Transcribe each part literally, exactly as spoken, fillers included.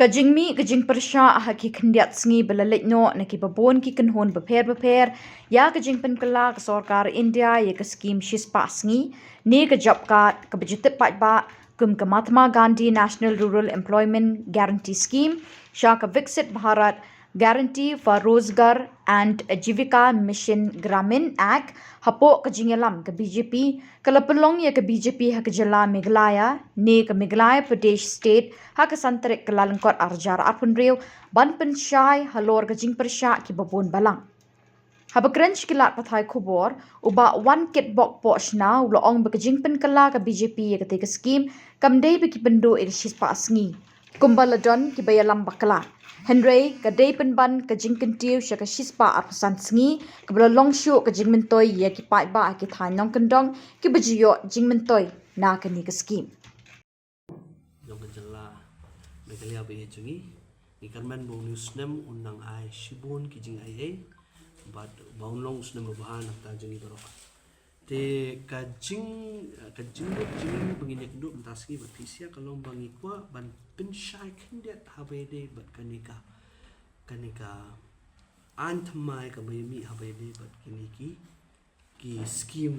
Ka jingmih ka jingpyrshah ha ki khyndiat sngi ba la leit noh na ki babun ki kynhun bapher bapher ïa ka jingpynkylla ka sorkar India ïa ka skim shispah sngi ne ka job card kaba ju tip paidbah kum ka Mahatma Gandhi National Rural Employment Guarantee Scheme sha ka Viksit Bharat Guarantee for Rozgar and Ajivika Mission Gramin Act hapoh ka jingïalam ka B J P ka la pynlong ïa ka B J P ha ka jylla Meghalaya ne ka Meghalaya Pradesh State ha ka san tarik Kyllalyngkot arhajar arphew hynriew ban pynshai halor ka jingpyrshah kiba bun balang. Haba kren sha ki lad pathai khubor, u Bah Wankitbok Pohshna u la ong ba ka jingpynkylla ka B J P ïa katei ka skim kam dei ba ki pynduh ïa ka shispah sngi kumba la don kiba ïalam bakla. Hynrei ka dei pynban ka jingkyntiew sha ka shispah arphew san sngi kaba la long shuh ka jingmyntoi ïa ki paidbah ha ki thaiñ nongkyndong kiba ju ïoh jingmyntoi na kane ka skim. Jong ka jylla Meghalaya ba ïeit jong ngi, ngi kyrmen ba une u snem un nang ai shibun ki jingaiei bad ba un long u snem ba bha na ka bynta jong ngi baroh. Te ka jing ka jingmut jong ngi ba ngin ïakynduh mynta sngi bad phi sha ka long ba ngi kwah ban pynshai khyndiat haba ïadei bad kane ka kane ka aiñ thymmai kaba ïa mih haba ïadei bad kine ki ki skim,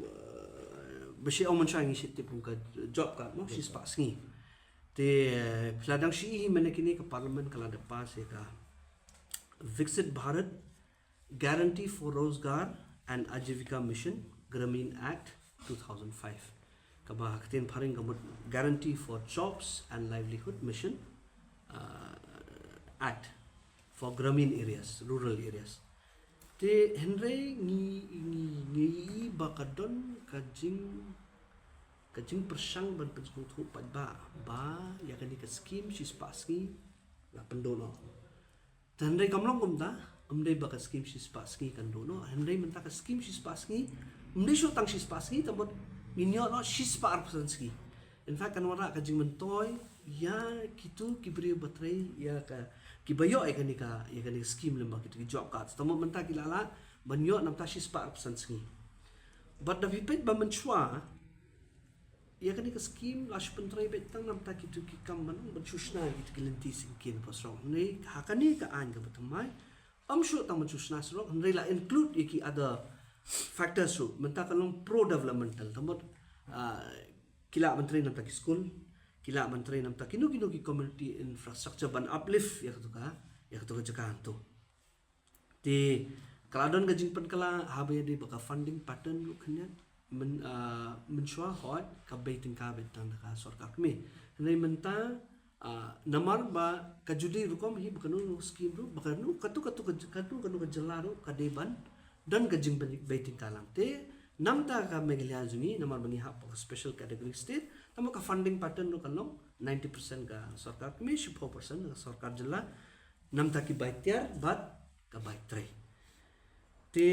eh, ba shi ong mynshwa ngi shi tip kum ka job card mo, shispah sngi. Te, eh, phi la dang shi i hi mynne kine ka parliament ka la da pass ïa ka Viksit Bharat Guarantee for Rozgar and Ajivika Mission Gramin Act two thousand five. Kaba ha ka ktien phareng ka mut Guarantee for Jobs and Livelihood Mission, uh, Act for Gramin Areas, Rural Areas. Te hynrei ngi ngi ngi i ba ka don ka jing ka jingpyrshang ban pynsngewthuh paidbah ba ïa kane ka skim shispah sngi la pynduh noh. Te hynrei kam long kumta, ym dei ba ka skim shispah sngi kan duh noh, hynrei mynta ka skim shispah sngi ym dei shuh tang shispah sngi, tang bad ngin ïoh noh shispah arphew san sngi. In fact kan wanrah ka jingmyntoi ïa kitu ki briew ba trei ïa ka kiba ïoh ïa kane ka ïa kane ka skim lem bad kitu ki job cards. Tang bad mynta ki la lah ban ïoh namta shispah arphew san sngi. Bad da phi peit ba mynshwa ïa kane ka skim la shu pyntrei beit tang namta kitu ki kam ban ban shu shna ïa kitu ki lynti syngkien ba srong. Hynrei ha kane ka aiñ kaba thymmai ym shuh tang ban shu shna srong, hynrei la include ïa ki other factors ruh. Mynta ka long pro developmental, tang bad, ah, ki lah ban trei namta ki skul, ki lah ban trei namta kino kino ki community infrastructure ban uplift ïa katu ka ïa katu ka jaka hangtu. Te ka la don ka jingpynkylla haba ïadei bad ka funding pattern ruh khyndiat, myn, ah, mynshwa hooid ka bei tyngka beit tang da ka sorkar kmie. Hynrei mynta, ah, namar ba ka ju dei rukom hi ba kano kano skim ruh, ba kano katu katu ka kano kano ka jylla ruh ka dei ban don ka jingbei tyngka lang. Te namta ka Meghalaya jong ngi namar ba ngi hap ka special category state, tang bad ka funding pattern ruh ka long ninety percent ka sorkar kmie, shiphew percent ka sorkar jylla. Namta ki bai tiar bad ka bai trei. Te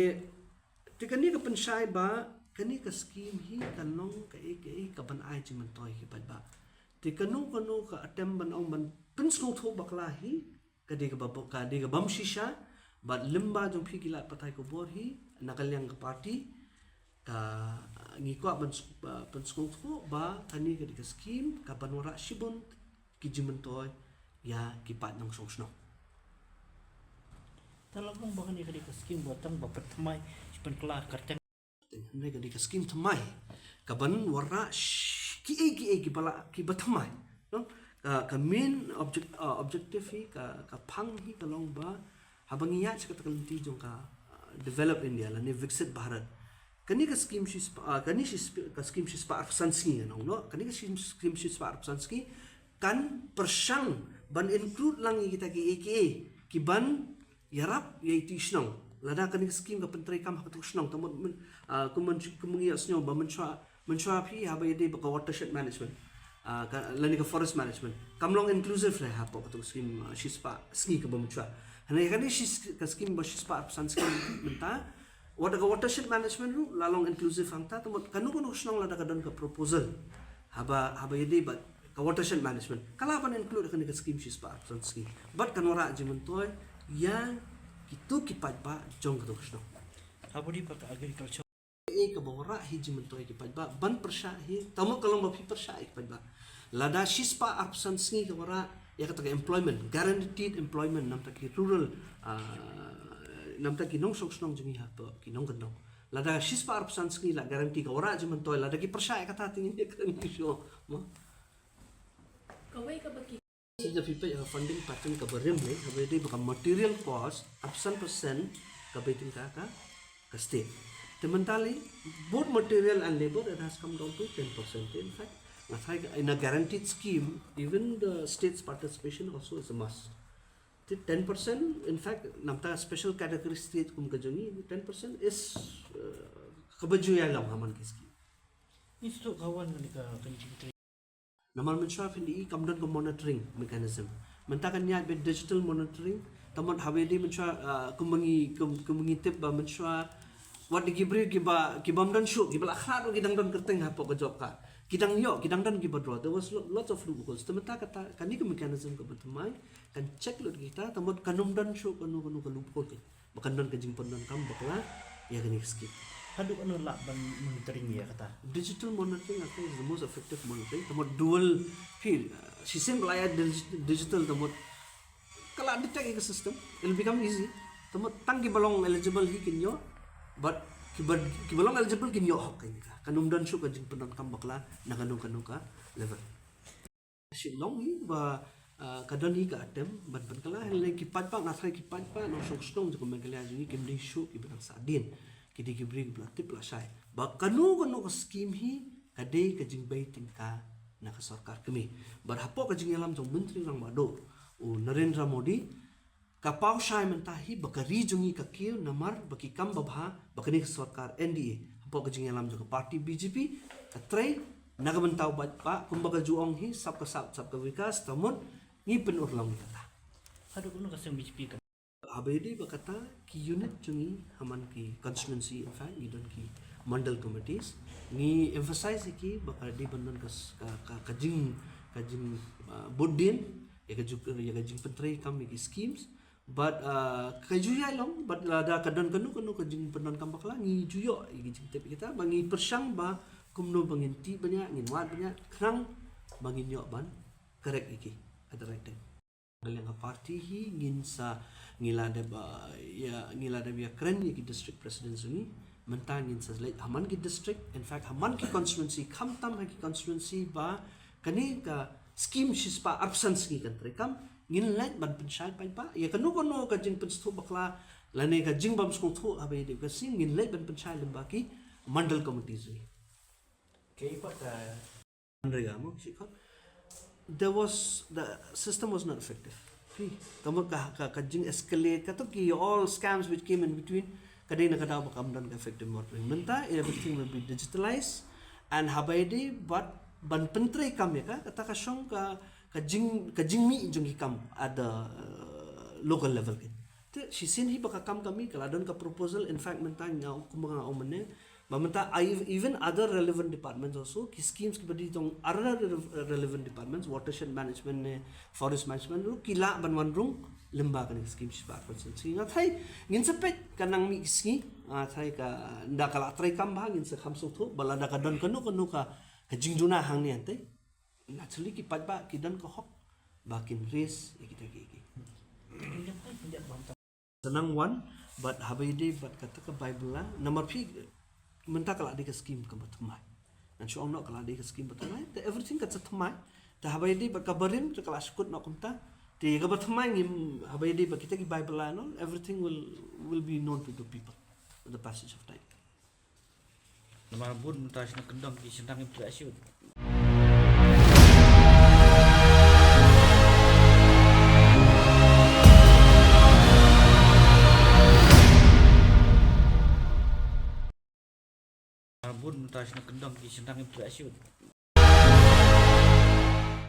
te kane ka pynshai ba kane ka skim hi ka long kaei kaei ka ban ai jingmyntoi ki paidbah. Te kano kano ka attempt ban ong ban pynsngewthuh bakla hi ka dei kaba ka dei ka bym shisha. Bad lyngba jong phi ki lad pathai khubor hi na ka liang ka party ka ngi kwah ban pynsngewthuh ba kane ka dei ka skim ka ban wanrah shibun ki jingmyntoi ïa ki paid nongshong shnong. Te la long ba kane ka dei ka skim ba tang ba pynthymmai, shi pynkylla kyrteng. Hynrei ka dei ka skim thymmai ka ban wanrah kiei kiei kiba la kiba thymmai. No? Ka, ka main object, uh, objective hi ka, ka phang hi ka long ba haba ngi ïaid sha kata ka lynti jong ka, uh, developed India lane Viksit Bharat. Kane ka skim shispah, uh, kane shispah, ka skim shispah arphew san sngi nong no. Kane ka skim, skim shispah arphew san sngi kan pyrshang ban include lang ïa kita kiei kiei ki ban ïarap ïa iti shnong. Lada kane ka skim ka pyntrei kam ha katu ka shnong, tang bad, ah, kum ngi ïohsngew ba mynshwa, mynshwa phi haba ïadei bad ka watershed management, ah, ka lane ka forest management kam long inclusive re hapoh katu ka skim, ah, shispah sngi kaba mynshwa. Hynrei kane shi ka skim ba shispah arphew san sngi mynta wat ka watershed management ruh la long inclusive hangta, tang bad kano kano ka shnong lada ka don ka proposal haba haba ïadei bad ka watershed management ka lah ban include kane ka skim shispah arphew san sngi bad kan wanrah jingmyntoi ïa kitu ki paidbah jong katu ka shnong. Haba dei bad ka agriculture, eh, kaba wanrah hi jingmyntoi ki paidbah ban pyrshah hi, tang bad ka long ba phi pyrshah ïa ki paidbah. Lada shispah arphew san sngi ka wanrah ïa kata ka employment, guaranteed employment namar ki rural, ah, namar ki nongshong shnong jong ngi hapoh ki nongkyndong. Lada shispah arphew san sngi la guarantee ka, wanrah jingmyntoi, lada ki pyrshah ïa kata te ngin ïakren ki shuh, mo. Kawei kaba ki Shisha phi peit ïa ka funding pattern kaba rim lei, haba ïadei bad ka material cost, arphew san percent ka bei tyngka ka, ka state. Te mynta lei, both material and labor, it has come down to ten percent. In fact, nga tharai ka, in a guaranteed scheme, even the state's participation also is a must. Te ten percent, in fact, namar special category state kum ka jong ngi, ten percent is, uh, kaba ju ïalam ha man ki scheme. Ngi sdang ka wan kane ka, ka jingtrei. Namar mynshuwa phin ïohi kam don ka monitoring mechanism. Mynta kan ïaid bad digital monitoring. Te mut haba ïadei mynshuwa, ah, kum ba ngi, kum, kum ba ngi tip ba mynshuwa wat ki briew kiba, ki bym don shuh, kiba la khlad ruh ki dang don kyrteng hapoh ka job card. Ki dang ïoh, ki dang don kiba draw. There was lo-, lots of loopholes. Te mynta kata, kane ka mechanism kaba thymmai kan check lut kita, te mut kan ym don shuh kano kano ka loophole. Ba kan don ka jingpyndonkam bakla ïa kane ka scheme. Haduh katno lah ban monitoring ïa kata? Digital monitoring, I think, is the most effective monitoring. Te mut dual phi, uh, shisien ba la ïa dig-, digital, te mut ka la detect ïa ka system, it'll become easy. Te mut tang kiba long eligible hi kin ïoh, but kiba, kiba long eligible kin ïoh hok ïa ka. Kan ym don shuh ka jingpyndonkam bakla na kano kano ka level. Shilong hi ba, ah, ka don hi ka attempt ban pynkylla, hynrei ki paidbah, nga tharai ki paidbah nongshong shnong jong ka Meghalaya jong ngi kim dei shuh kiba dang sahdien. Ki dei ki briew kiba la tip la shai ba kano kano ka scheme hi ka dei ka jingbei tyngka na ka sorkar kmie. Bad hapoh ka jingïalam jong u Myntri Rangbah Duh u Narendra Modi, ka paw shai mynta hi ba ka ri jong ngi ka kiew namar ba ki kam babha ba kane ka sorkar N D A hapoh ka jingïalam jong ka party B J P ka trei na ka bynta u paidbah, kumba ka ju ong hi, sabka saath sabka vikas, te mut ngi pynurlong ïa kata. Haduh katno ka seng B J P ka? Haba ïadei bad kata, ki unit jong ngi ha man ki constituency, in fact ngi don ki mandal committees. Ngi emphasize ïa ki ba ka dei ban don ka s-, ka, ka, ka jing, ka jing, ah, bud dien ïa ka ju-, ïa ka jingpyntrei kam ïa ki schemes. But, uh, ka ju ïai long, but lada ka don kano kano ka jingpyndonkam bakla, ngi ju ïoh ïa ki jingtip ïa kita, ba ngi pyrshang ba kumno ba ngin tih bniah, ngin wad bniah, khnang ba ngin ïoh ban correct ïa ki at the right time. Ka liang ka party hi ngin sa, ngi la dep, uh, ïa, ngi la dep ïakren ïa ki district president jong ngi. Mynta ngin sa leit ha man ki district, in fact ha man ki constituency, khamtam ha ki constituency ba kane ka scheme shispah arphew san sngi kan treikam, ngin leit ban pynshai paidbah ïa kano kano ka jingpynsngewthuh bakla lane ka jingbymsngewthuh haba ïadei bad ka scheme, ngin leit ban pynshai lyngba ki mandal committees. Kaei pat ka MGNREGA mo, shi khot. There was, the system was not effective. Phi, te mut ka, ka, ka jing escalate, kato ki all scams which came in between, ka dei na ka daw ba kam don ka effective monitoring. Mynta everything will be digitalized, and haba ïadei bad ban pyntreikam ïa ka, kata ka shong ka, ka jing, ka jingmih jong ki kam at the, uh, local level kin. Te shisien hi ba ka kam ka mih, ka la don ka proposal, in fact mynta nga ong, kumba nga ong mynne, ba mynta, I, even other relevant departments also, ki schemes kiba dei jong other re-, relevant departments, watershed management ne forest management ruh ki lah ban wan rung lyngba kane ka scheme shispah arphew san sngi. Nga tharai ngin sa peit, ka nang mih ki sngi, nga tharai ka, ynda ka la treikam bha ngin sa kham sngewthuh ba lada ka don kano kano ka, ka jingduna hangne hangtai. Naturally ki paidbah ki don ka hok ba kin raise ïa kita kiei kiei. Sa nang wan, bad haba ïadei bad kata ka bai bylla, namar phi, mynta ka la dei ka scheme kaba thymmai. Ngan shu ong noh ka la dei ka scheme ba thymmai, te everything kan sa thymmai. Te haba ïadei bad ka barim, te ka la shu kut noh kumta. Te kaba thymmai ngim, haba ïadei bad kita ki bai bylla and all, everything will, will be known to the people with the passage of time. Namar bun mynta shnong kyndong ki sdang im treh shuh. Namar bun mynta shnong kyndong ki sdang im treh shuh.